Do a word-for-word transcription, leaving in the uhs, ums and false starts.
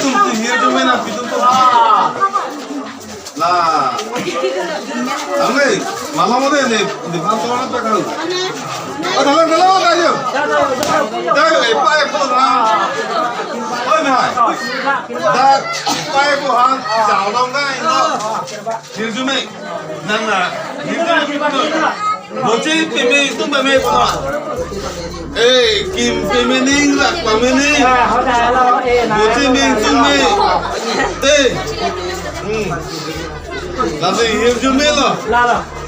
Tum si hirjume nangpitum to. La. Ang ni, malam mo ni, ni, ni phan to na ta kang. Ah, dalang, dalang, dalang, dalang. Dalang, eh, pa, eh, po, ha. Oi, nai. Dak, pa, eh, po, ha. Jao long ka, ino. Hirjume. Nang na. Hirjume. Mochi peme, itum peme, po na. Eh, kim peme ning, rak peme ning. Mochi meng tum me. Te. Hmm. Lasi hirjume lo. Lalo.